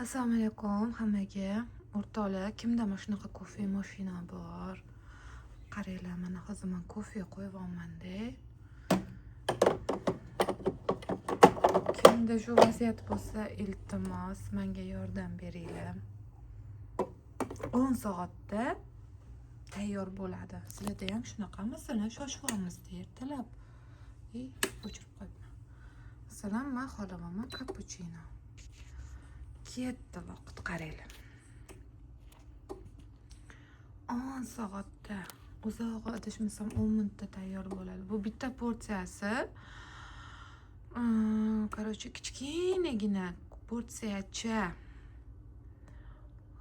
Assalomu alaykum hammaga. O'rtoqlar, kimda mana shunaqa kofe mashina bor? Qaranglar, mana hozir men kofe qo'yyapman-da. Kimda shu vaziyat bo'lsa, iltimos menga yordam beringlar. 10 soatda tayyor bo'ladi. Sizlarda ham shunaqa masalan, shoshyapmiz ertalab. Ey, o'chirib qo'yibman. Masalan, men xohlayapman kapuchino. Ketdi vaqt, qaranglar. 10 soatda, uzog'i adashmasam 10 minutda tayyor bo'ladi. Bu bitta porsiyasi, короче, kichkinagina porsiyacha.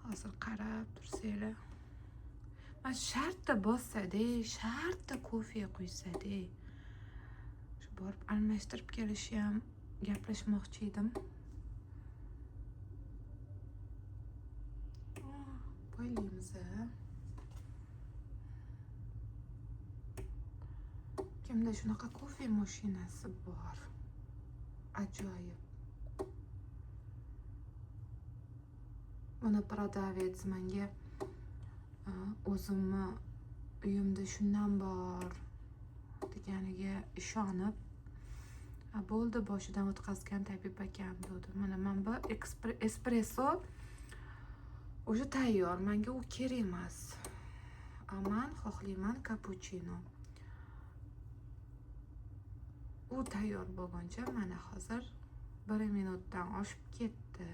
Hozir qarab tursanglar. Mana shartta bossada, shartta kofe quysa-da. Shu borib almashtirib kelishi ham gaplashmoqchi edim. Poylaymiz. Kimda shunaqa kofe mashinasi bor? Ajoyib. Mana продавец menga o'zimni uyimda shundan bor deganiga ishonib, bo'ldi, boshidan o'tkazgan tabib ekan dedi. Mana men bu espresso уже tayyor, menga u kerak emas. Man xohlayman kapuchino. U tayyor bo'lguncha mana hozir 1 minutdan oshib ketdi.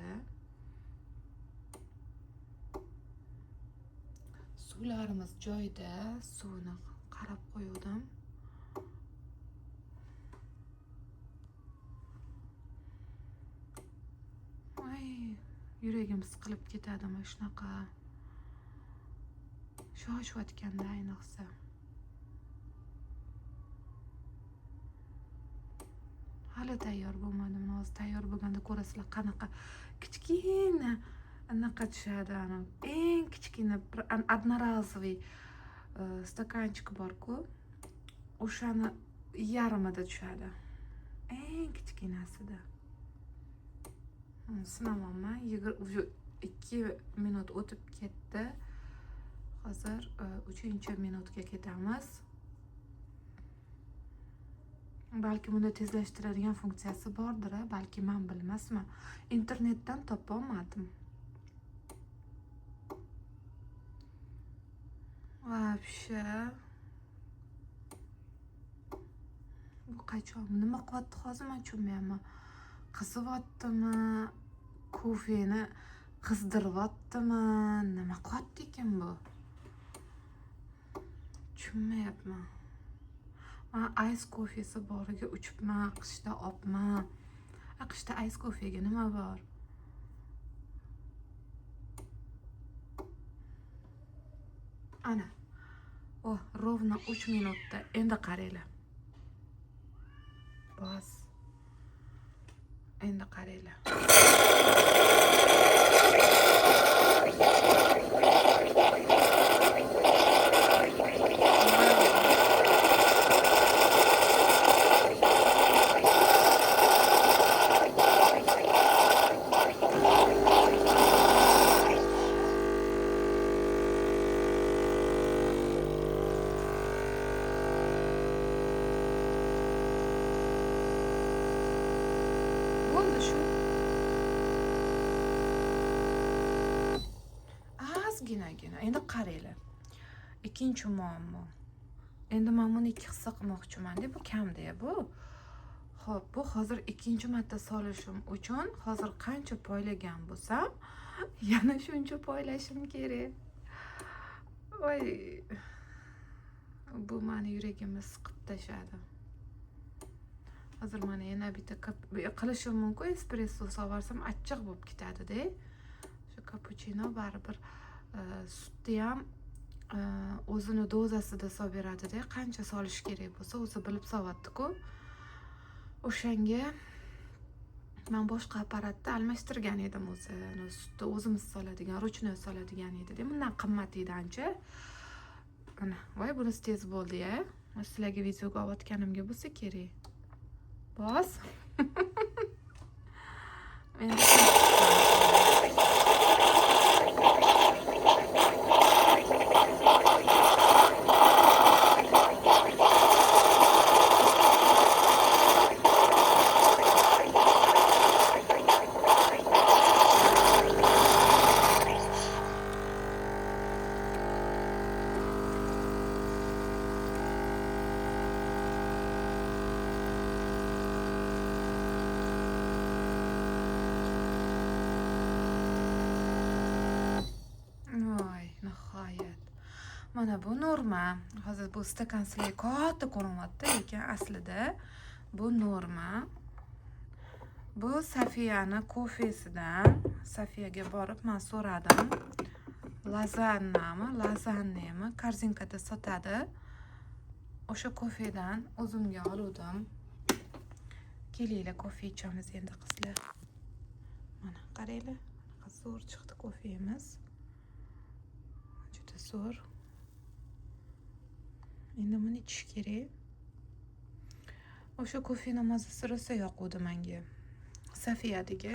Suvlarimiz joyida, suvni qarab qo'yuvdim. Ay, yuragim siqilib ketadi mana shunaqa shoshayotganda ayniqsa. Hali tayyor bo'lmadim. Hozir tayyor bo'lganda ko'rasizlar qanaqa kichkina anaqa tushadi. Ana eng kichkina одноразовый stakanchik bor-ku, o'shani yarmida tushadi. Eng kichkinasida. Sinamayman. 2 minut o'tib ketdi. Hozir 3-minutga ketamiz. Balki bunda tezlashtiradigan funksiyasi bordir, balki men bilmasman. Internetdan topa olmadim. Вообще bu qachon nima qilyapti hozir men tushunmayapman. Qizivyaptimi? Kofeni qizdiryaptimi? Nima qilyapti ekan bu? Tushunmayapman. Men ice kofesi boriga uchibman, qishda opman. Qishda ice kofega nima bor? Ana. Oh, ровно 3 minutda. Endi qaranglar. Bas. Endi qaranglar. Bo'ldi shu. Ozginagina. Endi qaranglar. Ikkinchi muammo. Endi men buni 2 hissa qilmoqchiman-da, bu kamda bu. Xo'p, bu hozir ikkinchi marta solishim uchun hozir qancha poylagan bo'lsam, yana shuncha poylashim kerak. Voy. Bu meni yuragimni siqib tashladi. Hozir mana yana bitta qilishim mumkin, espresso solvarsam achchiq bo'lib ketadi-da. Shu kapuchino baribir sutni ham o'zini dozasida solib beradi-da, qancha solish kerak bo'lsa o'zi bilib solyapti-ku. O'shanga men boshqa apparatni almashtirgan edim o'zi. Sutni o'zimiz soladigan, ruchnoy soladigan edi-da. Bundan qimmat edi ancha. Mana, voy, bunisi tez bo'ldi-ya. Sizlarga videoga olayotganimga bo'lsa kerak. Bos. Endi Mana bu norma. Hozir bu stakan sizlarga katta ko'rinyapti, lekin aslida bu norma. Bu Safiyani kofesidan. Safiyaga borib man so'radim, Lazannami, Lazannemi, корзинка da sotadi. O'sha kofedan o'zimga oluvdim. Kelinglar, kofe ichamiz endi, qizlar. Mana, qaranglar, qanaqa zo'r chiqdi kofemiz, juda zo'r. Endi buni ichish kerak. O'sha kofeni mazasi rosa yoquvdi menga, Safiyadagi.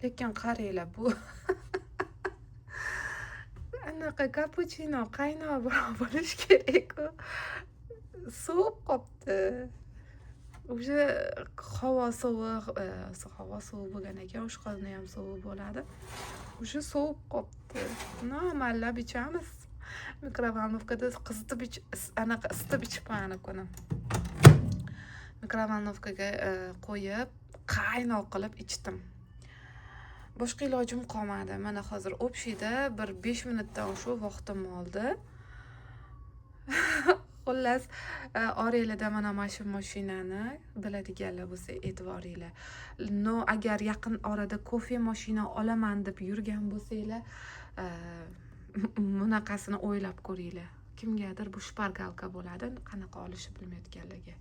Lekin qaranglar, bu anaqa kapuchino qaynoqroq bo'lishi kerakku, sovib qolibdi уже. Havo sovuq, havo sovuq bo'lgan ekan, oshxona ham sovuq bo'ladi, уже sovib qolibdi. Но amallab ichamiz. Микроволновка da qizitib ich, anaqa isitib ichibman. Kuni микроволновка ga qo'yib, qaynoq qilib ichdim, boshqa ilojim qolmadi. Mana hozir общий da bir 5 minutdan oshiq vaqtim oldi. Xullas, oranglarda mana shu mashinani biladiganlar bo'lsa, e'tiboringlar. Но agar yaqin orada kofe mashina olaman deb yurgan bo'lsanglar, bunaqasini o'ylab ko'ringlar. Kimgadir bu шпаргалка bo'ladi, qanaqa olishni bilmayotganlarga.